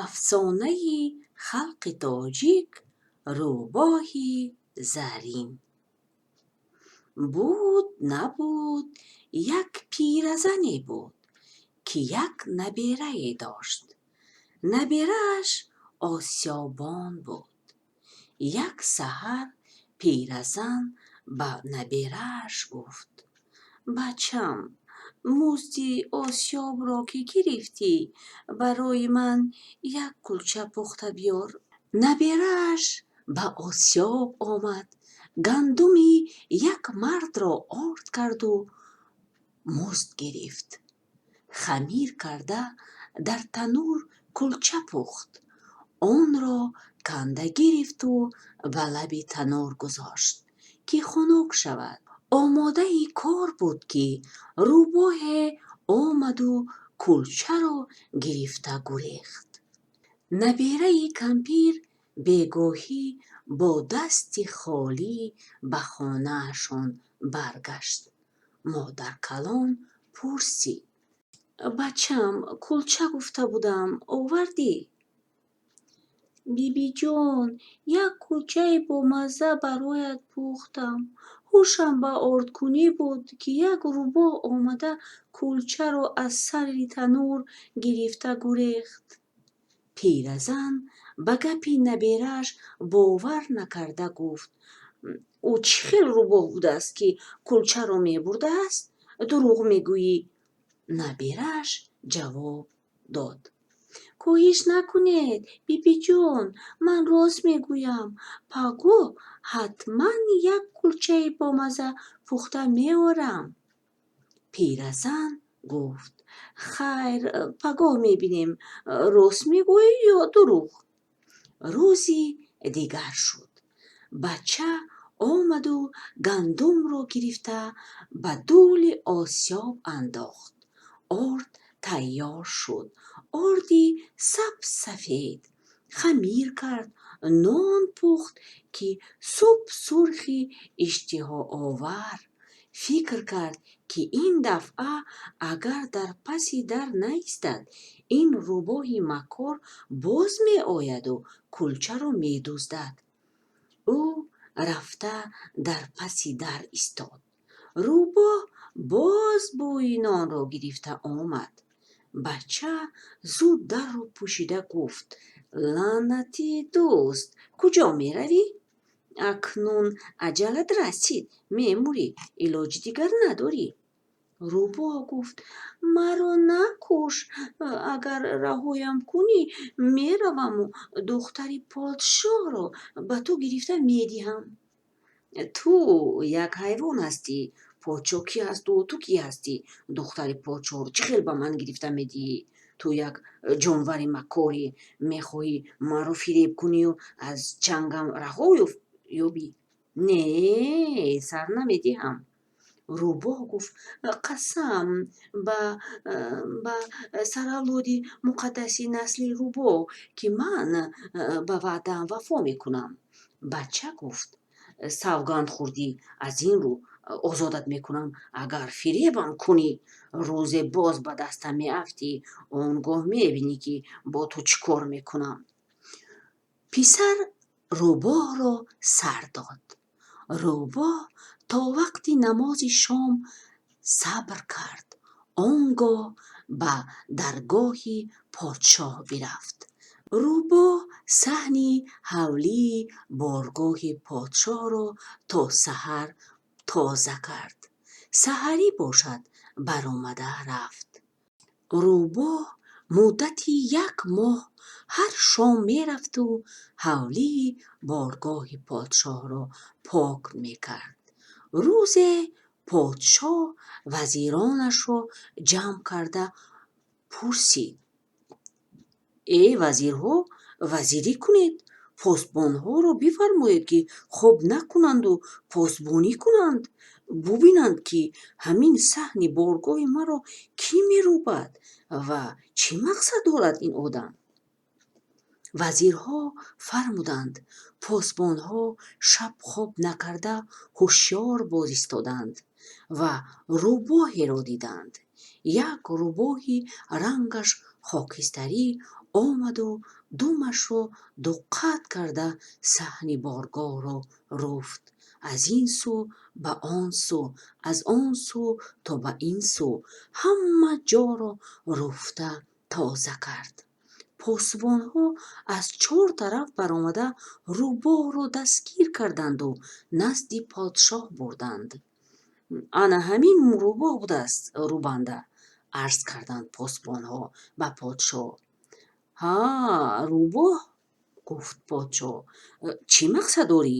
Афсонаи халқи тоҷик: Рӯбоҳи зарин. Буд, набуд, як пиразане буд, ки як наберае дошт. Наберааш осиёбон буд. Як саҳар пиразан ба наберааш гуфт: «Бачам, музди осиёбро ки гирифтӣ, барои ман як кулча пухта биёр». Наберааш ба осиёб омад, гандуми як мардро орд карду музд гирифт. Хамир карда, дар танӯр кулча пухт. Онро канда гирифту ба лаби танӯр гузошт, ки хунук шавад. Омодаи кор буд, ки рӯбоҳе омаду кулчаро гирифта гурехт. Набераи кампир бегоҳӣ бо дасти холӣ ба хонаашон баргашт. Модаркалон пурсид: «Бачам, кулча гуфта будам, овардӣ?» «Бибиҷон, як кулчаи бомазза бароят пухтам. Ҳушам ба ордкунӣ буд, ки як рӯбоҳ омада, кулчаро аз сари танӯр гирифта гурехт». Пиразан ба гапи наберааш бовар накарда гуфт: «Ӯ чӣ хел рӯбоҳ будааст, ки кулчаро мебурдааст? Дурӯғ мегӯӣ». Наберааш ҷавоб дод: «Коҳиш накунед, бибиҷон, ман рост мегӯям. Пагоҳ ҳатман як кулчаи бомазза пухта меорам». Пиразан гуфт: «Хайр, пагоҳ мебинем, рост мегӯӣ ё дурӯғ». Рӯзи дигар шуд. Бача омаду гандумро гирифта ба дӯли осиёб андохт. Орд тайёр шуд. Орди сап-сафед. Хамир кард, нон пухт, ки суп-сурхи иштиҳоовар. Фикр кард, ки ин дафъа агар дар паси дар наистад, ин рӯбоҳи макор боз меояду кулчаро медуздад. Ӯ рафта дар паси дар истод. Рӯбоҳ боз бӯи нонро гирифта омад. Бача зуд дарро пӯшида гуфт: «Лаънати дузд, куҷо меравӣ? Акнун аҷалат расид, мемурӣ, илоҷи дигар надорӣ». Рӯбоҳ гуфт: «Маро накуш, агар раҳоям кунӣ, мераваму духтари подшоҳро ба ту гирифта медиҳам». «Ту як ҳайвон ҳастӣ. Подшоҳ ки ҳасту ту кӣ ҳастӣ? Духтари подшоҳро чӣ хел ба ман гирифта медиҳӣ? Ту як ҷонвари макорӣ, мехоҳӣ маро фиреб кунию аз чангам раҳо ёбӣ. Не, сар намедиҳам». Рӯбоҳ гуфт: «Қасам ба саравлоди муқаддаси насли рӯбоҳ, ки ман ба ваъдаам вафо мекунам». Бача гуфт: «Савганд хӯрдӣ, аз ин рӯ озодат мекунам. Агар фиребам кунӣ, рӯзе боз ба дастам меафтӣ, он гоҳ мебинӣ, ки бо ту чӣ кор мекунам». Писар рӯбоҳро сар дод. Рӯбоҳ то вақти намози шом сабр кард, он гоҳ ба даргоҳи подшоҳ бирафт. Рӯбоҳ саҳни ҳавлии боргоҳи подшоҳро то саҳар тоза кард. Саҳарӣ бошад, баромада рафт. Рӯбоҳ муддати як моҳ ҳар шом мерафту ҳавлии боргоҳи подшоҳро пок мекард. Рӯзе подшоҳ вазиронашро ҷамъ карда пурсид: «Эй вазирҳо, вазирӣ кунед, посбонҳоро бифармоед, ки хоб накунанду посбонӣ кунанд, бубинанд, ки ҳамин саҳни боргоҳи маро кӣ мерӯбад ва чӣ мақсад дорад ин одам». Вазирҳо фармуданд. Посбонҳо шаб хоб накарда ҳушёр боз истоданд ва рӯбоҳеро диданд. Як рӯбоҳи рангаш Хокистарӣ омаду думашро дуқат карда саҳни боргоҳро руфт. Аз ин сӯ ба он сӯ, аз он сӯ то ба ин сӯ ҳама ҷоро руфта тоза кард. Посбонҳо аз чор тараф баромада рӯбоҳро дастгир карданду назди подшоҳ бурданд. «Ана ҳамин рӯбоҳ будааст рӯбанда», арз карданд посбонҳо ба подшоҳ. «Ҳа, рӯбоҳ», гуфт подшоҳ, «чӣ мақсад дорӣ,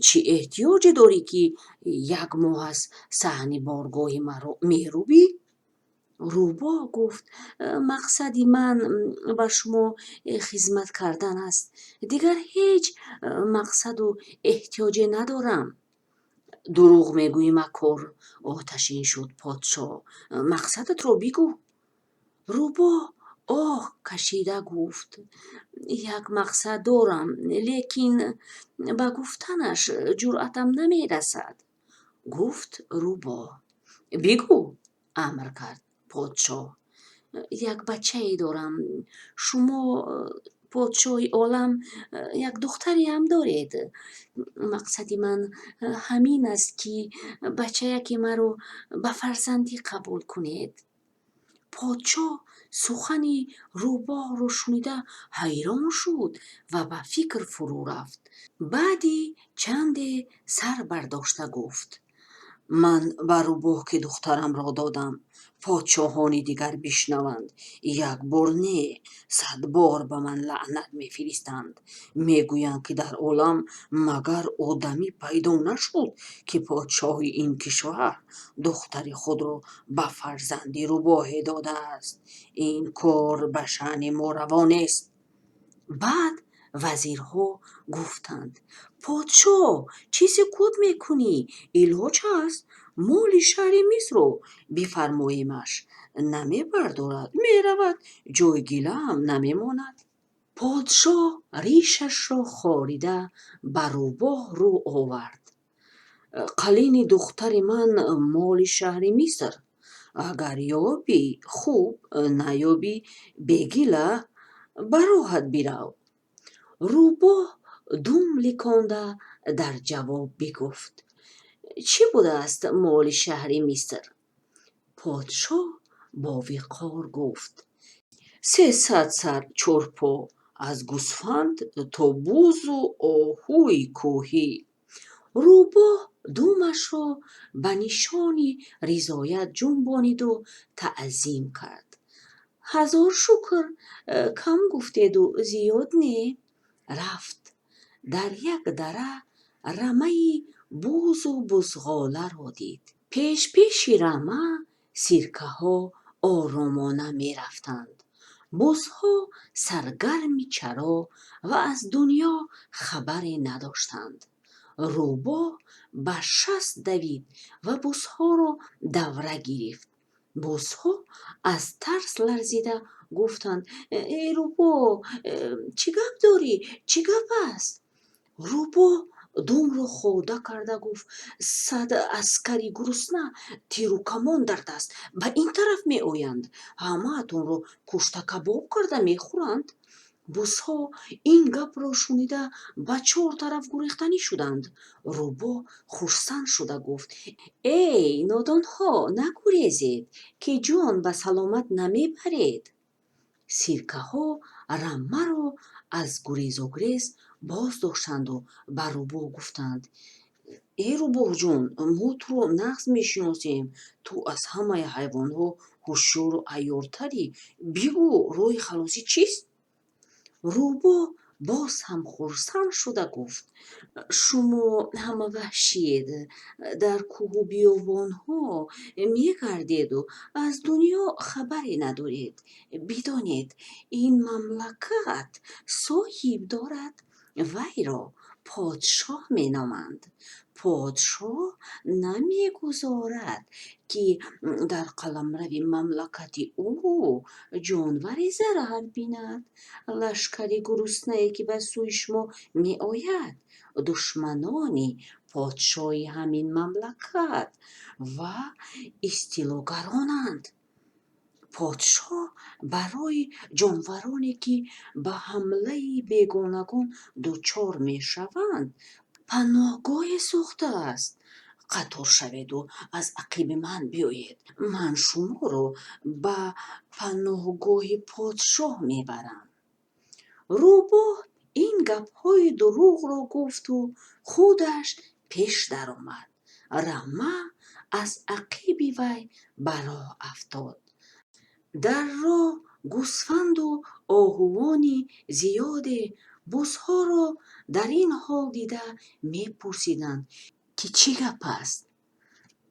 чӣ эҳтиёҷе дорӣ, ки як моҳ аст саҳни боргоҳи маро мерӯбӣ?» Рӯбоҳ гуфт: «Мақсади ман ба шумо хизмат кардан аст, дигар ҳеҷ мақсаду эҳтиёҷе надорам». «Дурӯғ мегӯӣ, макор», оташин шуд подшоҳ. «Мақсадатро бигӯ». Рӯбоҳ оҳ кашида гуфт: «Як мақсад дорам, лекин ба гуфтанаш ҷуръатам намерасад», гуфт рӯбоҳ. «Бигӯ», амр кард подшоҳ. «Як бачае дорам. Шумо, подшоҳи олам, як духтареам доред. Мақсади ман ҳамин аст, ки бачаяки маро ба фарзандӣ қабул кунед». Подшоҳ сухани рӯбоҳро шунида ҳайрон шуд ва ба фикр фурӯ рафт. Баъди чанде сар бардошта гуфт: «Ман ба рӯбоҳ ки духтарамро додам, подшоҳони дигар бишнаванд, як бор не, 100 бор ба ман лаънат мефиристанд. Мегӯянд, ки дар олам магар одамӣ пайдо нашуд, ки подшоҳи ин кишвар духтари худро ба фарзанди рӯбоҳе додааст. Ин кор ба шаъни мо раво нест». Баъд вазирҳо гуфтанд: «Подшоҳ, чӣ сукут мекунӣ? Илоҷ ҳаст, моли шаҳри Мисрро бифармоемаш, намебардорад, меравад, ҷойи гилаам намемонад». Подшоҳ ришашро хорида ба рӯбоҳ рӯ овард: «Қалини духтари ман моли шаҳри Миср. Агар ёбӣ, хуб, наёбӣ, бегила ба роҳат бирав». Рӯбоҳ дум ликонда дар ҷавоб бигуфт: «Чӣ будааст моли шаҳри Миср?» Подшоҳ бо виқор гуфт: «300 сар чорпо, аз гусфанд то бузу оҳуи кӯҳӣ». Рӯбоҳ думашро ба нишони ризоят ҷунбониду таъзим кард: «Ҳазор шукр, кам гуфтеду зиёд не». Рафт. Дар як дара рамаи бузу бузғоларо дид. Пешпеши рама сиркаҳо оромона мерафтанд. Бузҳо саргарми чаро ва аз дунё хабаре надоштанд. Рӯбоҳ ба шаст давид ва бузҳоро давра гирифт. Бузҳо аз тарс ларзида гуфтанд: «Эй рӯбоҳ, чӣ гап дорӣ? Чӣ гап аст?» Рӯбоҳ думро хода карда гуфт: «100 аскари гурусна, тиру камон дар даст ба ин тараф меоянд. Ҳамаатонро кушта кабоб карда мехӯранд». Бузҳо ин гапро шунида ба чор тараф гурехтанӣ шуданд. Рӯбоҳ хурсанд шуда гуфт: «Эй нодонҳо, нагурезед, ки ҷон ба саломат намебаред». Сиркаҳо рамаро аз гурезугрез боз доштанду ба рӯбоҳ гуфтанд: «Эй рӯбоҳҷон, мо туро нағз мешиносем. Ту аз ҳамаи ҳайвонҳо ҳушёру айёртарӣ. Бигӯ, роҳи халосӣ чист?» Рӯбоҳ боз ҳам хурсанд шуда гуфт: «Шумо ҳама ваҳшиед, дар кӯҳу биёбонҳо мегардеду аз дунё хабаре надоред. Бидонед, ин мамлакат соҳиб дорад, вайро подшоҳ меноманд. Подшоҳ намегузорад, ки дар қаламрави мамлакати ӯ ҷонваре зарар бинад. Лашкари гуруснае, ки ба сӯи шумо меояд, душманони подшоҳи ҳамин мамлакат ва истилогаронанд». Подшоҳ барои ҷонвароне, ки ба ҳамлаи бегонагон дучор мешаванд, паноҳгоҳе сохтааст. Қатор шаведу аз ақиби ман биёед. Ман шуморо ба паноҳгоҳи подшоҳ мебарам. Рӯбоҳ ин гапҳои дурӯғро гуфту худаш пеш даромад. Рама аз ақиби вай ба роҳ афтод. Дар роҳ гусфанду оҳувони зиёде бузҳоро дар ин ҳол дида мепурсиданд, ки чӣ гап аст?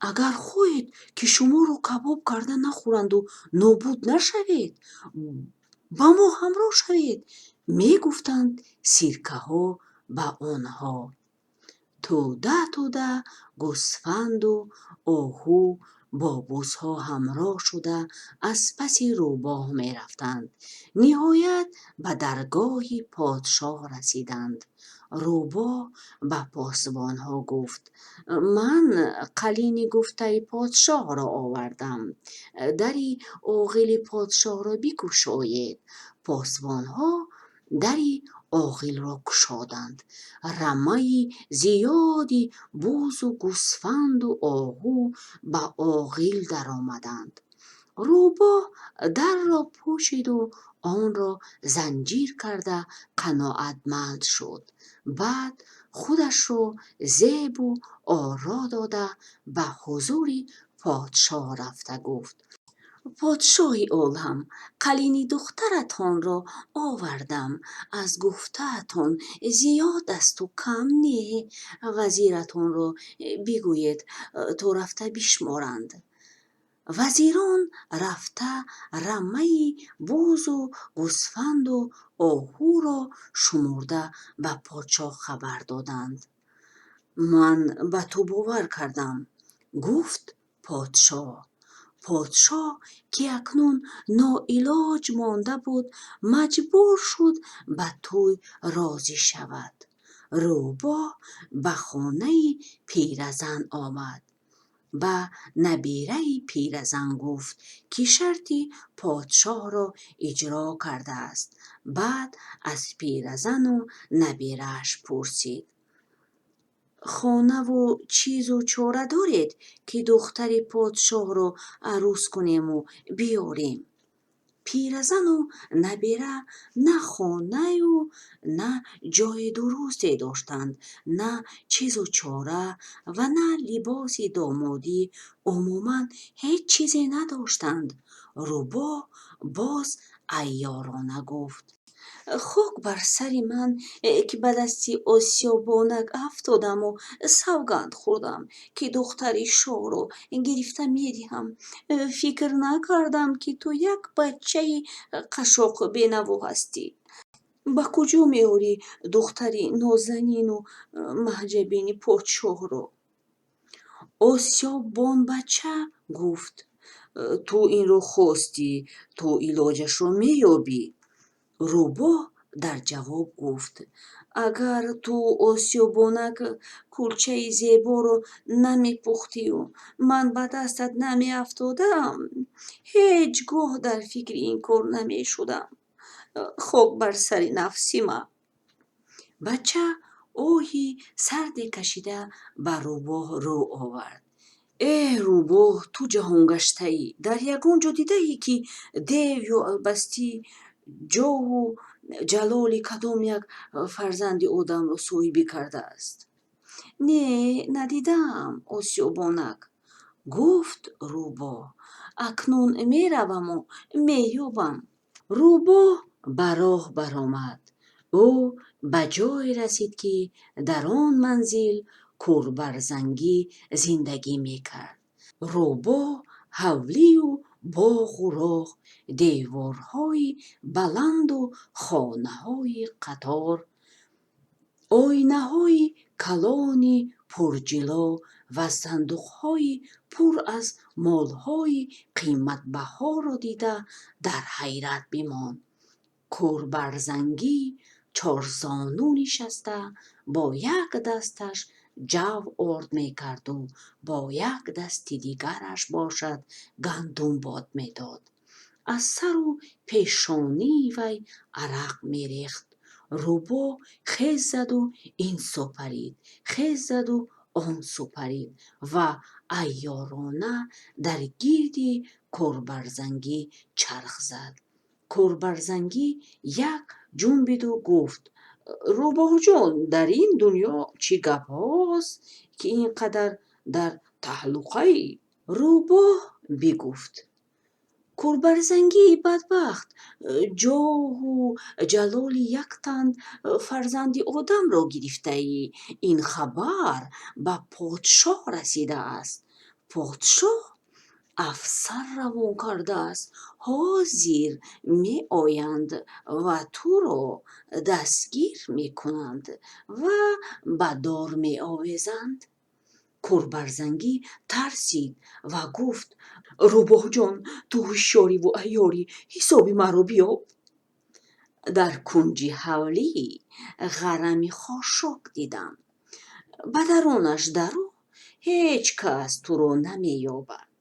Агар хоҳед, ки шуморо кабоб карда нахӯранду нобуд нашавед, ба мо ҳамроҳ шавед, мегуфтанд сиркаҳо ба онҳо. Тӯда-тӯда гусфанду оҳу бо бузҳо ҳамроҳ шуда, аз паси рӯбоҳ мерафтанд. Ниҳоят ба даргоҳи подшоҳ расиданд. Рӯбоҳ ба посбонҳо гуфт: «Ман қалини гуфтаи подшоҳро овардам. Дари оғили подшоҳро бикушоед.» Посбонҳо дари оғилро кушоданд. Рамаи зиёди бузу гусфанду оҳу ба оғил даромаданд. Рӯбоҳ дарро пӯшиду онро занҷир карда қаноатманд шуд. Баъд худашро зебу оро дода, ба ҳузури подшоҳ рафта гуфт: «Подшоҳи олам, қалини духтаратонро овардам. Аз гуфтаатон зиёд асту кам не. Вазиратонро бигӯед, то рафта бишморанд.» Вазирон рафта рамаи бузу гусфанду оҳуро шуморда ба подшоҳ хабар доданд. «Ман ба ту бовар кардам», гуфт подшоҳ. Подшоҳ, ки акнун ноилоҷ монда буд, маҷбур шуд ба тӯй розӣ шавад. Рӯбоҳ ба хонаи пиразан омад. Ба набираи пиразан гуфт, ки шарти подшоҳро иҷро кардааст. Баъд аз пиразану набирааш пурсид: «Хонаву чизу чора доред, ки духтари подшоҳро арӯс кунему биёрем?» Пиразану набера на хонаю на ҷойи дурусте доштанд, на чизу чора ва на либоси домодӣ, умуман ҳеҷ чизе надоштанд. Рӯбоҳ боз айёрона гуфт: «Хок бар сари ман, ки ба дасти осиёбонак афтодаму савганд хӯрдам, ки духтари шоҳро гирифта медиҳам. Фикр накардам, ки ту як бачаи қашоқу бенаво ҳастӣ. Ба куҷо меорӣ духтари нозанину маҳҷабини подшоҳро?» Осиёбонбача гуфт: «Ту инро хостӣ, ту илоҷашро меёбӣ.» Рӯбоҳ дар ҷавоб гуфт: «Агар ту, осиёбонак, кулчаи зеборо намепухтию ман ба дастат намеафтодам, ҳеҷ гоҳ дар фикри ин кор намешудам. Хок бар сари нафси ман.» Бача оҳи сарде кашида ба рӯбоҳ рӯ овард: «Э, рӯбоҳ, ту ҷаҳонгаштаӣ, дар ягон ҷо дидаӣ, ки дев ё албастӣ ҷоҳу ҷалоли кадом як фарзанди одамро соҳибӣ кардааст?» «Не, надидаам, осиёбонак», гуфт рӯбоҳ. «Акнун мераваму меёбам.» Рӯбоҳ ба роҳ баромад. Ӯ ба ҷое расид, ки дар он манзил курбарзангӣ зиндагӣ мекард. Рӯбоҳ ҳавлию боғу роҳ, деворҳои баланду хонаҳои қатор, оинаҳои калони пурҷило ва сандуқҳои пур аз молҳои қиматбаҳоро дида дар ҳайрат бимонд. Курбарзангӣ чорзону нишаста, бо як дасташ ҷав орд мекарду бо як дасти дигараш бошад гандум бод медод. Аз сару пешонии вай арақ мерехт. Рӯбоҳ хез заду ин сӯ парид, хез заду он сӯ парид ва айёрона дар гирди корбарзангӣ чарх зад. Корбарзангӣ як ҷунбиду гуфт: "Рӯбоҳҷон, дар ин дунё чӣ гапҳост, ки ин қадар дар таҳлукаӣ?" Рӯбоҳ бигуфт: "Курбарзангии бадбахт, ҷоҳу ҷалоли яктанд фарзанди одамро гирифтаӣ. Ин хабар ба подшоҳ расидааст. Подшоҳ афсар равон кардааст. Ҳозир меоянд ва туро дастгир мекунанд ва ба дор меовезанд." Курбарзангӣ тарсид ва гуфт: "Рӯбоҳҷон, ту ҳушёриву айёрӣ, ҳисоби маро биёб. Дар кунҷи ҳавлӣ ғарами хошок дидам. Ба дарунаш даро, ҳеҷ кас туро намеёбад.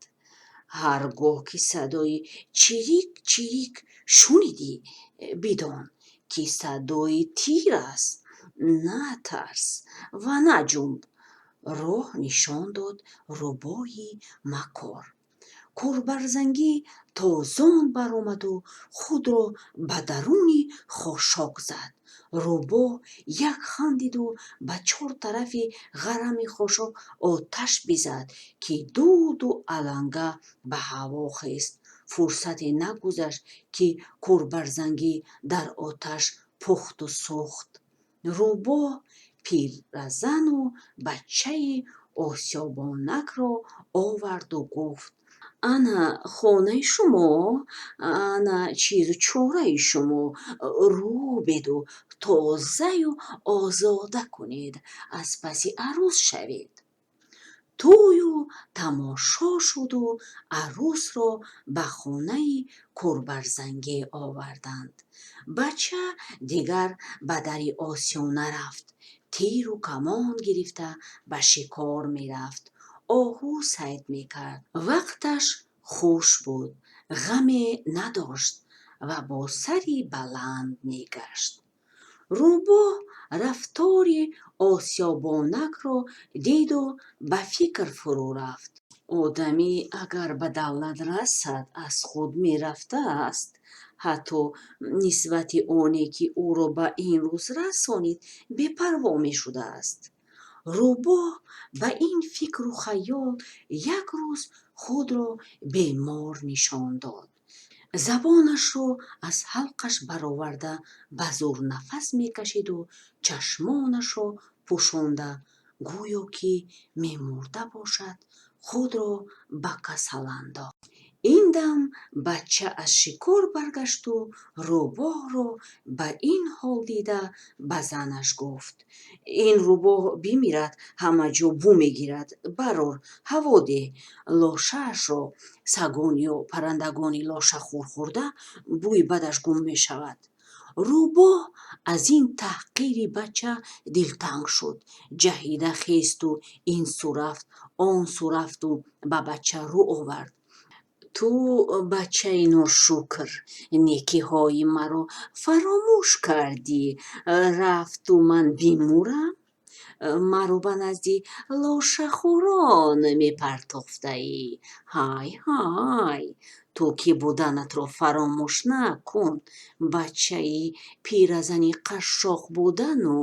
Ҳар гоҳ ки садои чирик-чирик шунидӣ, бидон, ки садои тир аст. Натарс ва наҷунб." Роҳ нишон дод рӯбоҳи макор. Курбарзангӣ тозон баромаду худро ба даруни хошок зад. Рӯбоҳ як хандиду ба чор тарафи ғарами хошок оташ бизад, ки дуду аланга ба ҳаво хест. Фурсате нагузашт, ки курбарзангӣ дар оташ пухту сӯхт. Рӯбоҳ пиразану бачаи осиёбонакро оварду гуфт: "Ана хонаи шумо, ана чизу чораи шумо. Рӯбеду тозаю озода кунед, аз паси арӯс шавед." Тӯю тамошо шуду арӯсро ба хонаи курбарзангӣ оварданд. Бача дигар ба дари осиё нарафт. Тиру камон гирифта ба шикор мерафт. Оҳу сайд мекард. Вақташ хуш буд, ғаме надошт ва бо сари баланд мегашт. Рӯбоҳ рафтори осиёбонакро диду ба фикр фурӯ рафт. Одамӣ агар ба давлат расад, аз худ мерафтааст. Ҳатто нисбати оне, ки ӯро ба ин рӯз расонид, бепарво мешудааст. Рӯбоҳ ба ин фикру хаёл як рӯз худро бемор нишон дод. Забонашро аз ҳалқаш бароварда, ба зӯр нафас мекашиду чашмонашро пӯшонда, гӯё ки мемурда бошад, худро ба касал андохт. Ин дам бача аз шикор баргашту рӯбоҳро ба ин ҳол дида, ба занаш гуфт: "Ин рӯбоҳ бимирад, ҳама ҷо бӯ мегирад. Барор, ҳаво деҳ, лошаашро сагон ё паррандагони лошахӯр хӯрда, бӯи бадаш гум мешавад." Рӯбоҳ аз ин таҳқири бача дилтанг шуд. Ҷаҳида хесту ин сӯ рафт, он сӯ рафту ба бача рӯ овард. "Ту бачаи ношукр, некиҳои маро фаромӯш кардӣ. Рафту ман бимурам, маро ба назди лошахӯрон мепартофтаӣ. Ҳай, ҳай, ту ки буданатро фаромӯш накун. Бачаи пиразани қашшоқ будану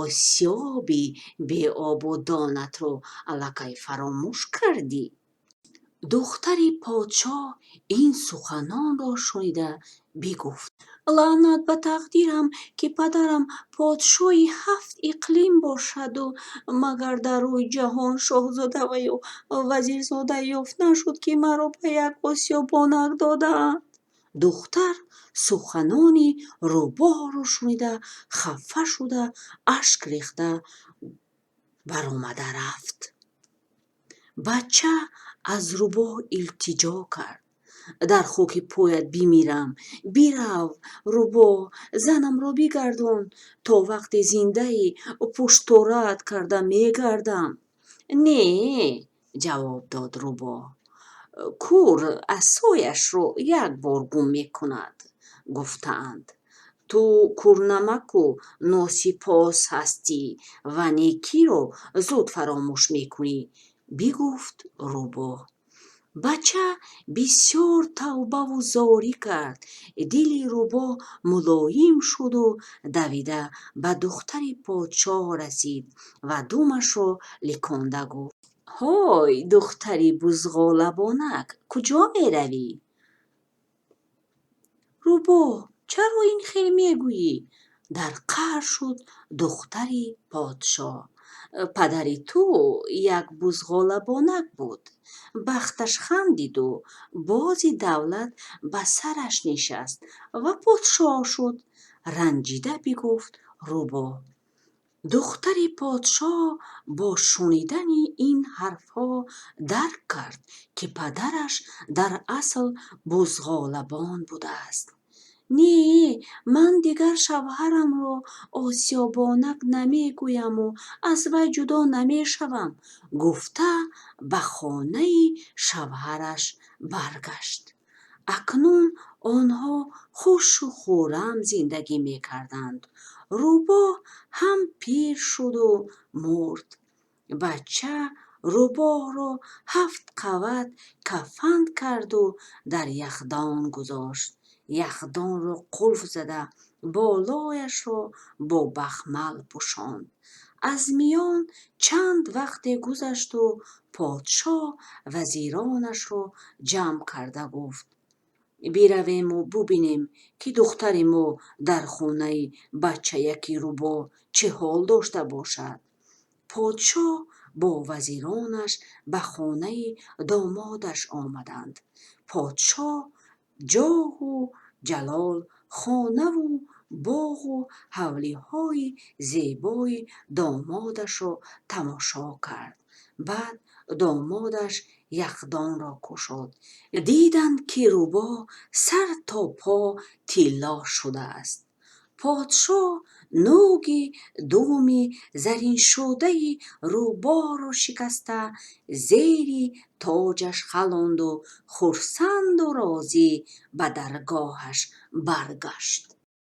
осиёби беобудонатро аллакай фаромӯш кардӣ." Духтари подшоҳ ин суханонро шунида бигуфт: "Лаънат ба тақдирам, ки падарам подшоҳи ҳафт иқлим бошаду магар дар рӯи ҷаҳон шоҳзода ва ё вазирзода ёфт нашуд, ки маро ба як осиёбонак додаанд." Духтар суханони рӯбоҳро шунида, хафа шуда, ашк рехта баромада рафт. Бача аз рӯбоҳ илтиҷо кард: "Дар хоки поят бимирам, бирав, рӯбоҳ, занамро бигардон. То вақте зиндаӣ пуштторат карда мегардам." "Не," ҷавоб дод рӯбоҳ. Кур асояшро як бор гум мекунад, гуфтаанд. Ту курнамаку носипос ҳастӣ ва некиро зуд фаромӯш мекунӣ, бигуфт рӯбоҳ. Бача бисёр тавбаву зорӣ кард. Дили рӯбоҳ мулоим шуду давида ба духтари подшоҳ расид ва думашро ликонда гуфт: «Ҳой, духтари бузғолабонак, куҷо меравӣ?» «Рӯбоҳ, чаро ин хел мегӯӣ?» дар қаҳр шуд духтари подшоҳ. «Падари ту як бузғолабонак буд. Бахташ хандиду бози давлат ба сараш нишаст ва подшоҳ шуд», ранҷида бигуфт рӯбоҳ. Духтари подшоҳ бо шунидани ин ҳарфҳо дарк кард, ки падараш дар асл бузғолабон будааст. «Не, ман дигар шавҳарамро осиёбонак намегӯяму аз вай ҷудо намешавам», гуфта, ба хонаи шавҳараш баргашт. Акнун онҳо хушу хуррам зиндагӣ мекарданд. Рӯбоҳ ҳам пир шуду мурд. Бача рӯбоҳро ҳафт қават кафан карду дар яхдон гузошт. Яхдонро қулф зада, болояшро бо бахмал пӯшонд. Аз миён чанд вақте гузашту подшоҳ вазиронашро ҷамъ карда гуфт: «Биравему бубинем, ки духтари мо дар хонаи бачаяки рӯбоҳ чӣ ҳол дошта бошад». Подшоҳ бо вазиронаш ба хонаи домодаш омаданд. Подшоҳ ҷоҳу ҷалол, хонаву боғу ҳавлиҳои зебои домодашро тамошо кард. Баъд домодаш яхдонро кушод. Диданд, ки рӯбоҳ сар то по тилло шудааст. Подшоҳ нӯги думи зариншудаи рӯбоҳро шикаста, зери тоҷаш халонду хурсанду розӣ ба даргоҳаш баргашт.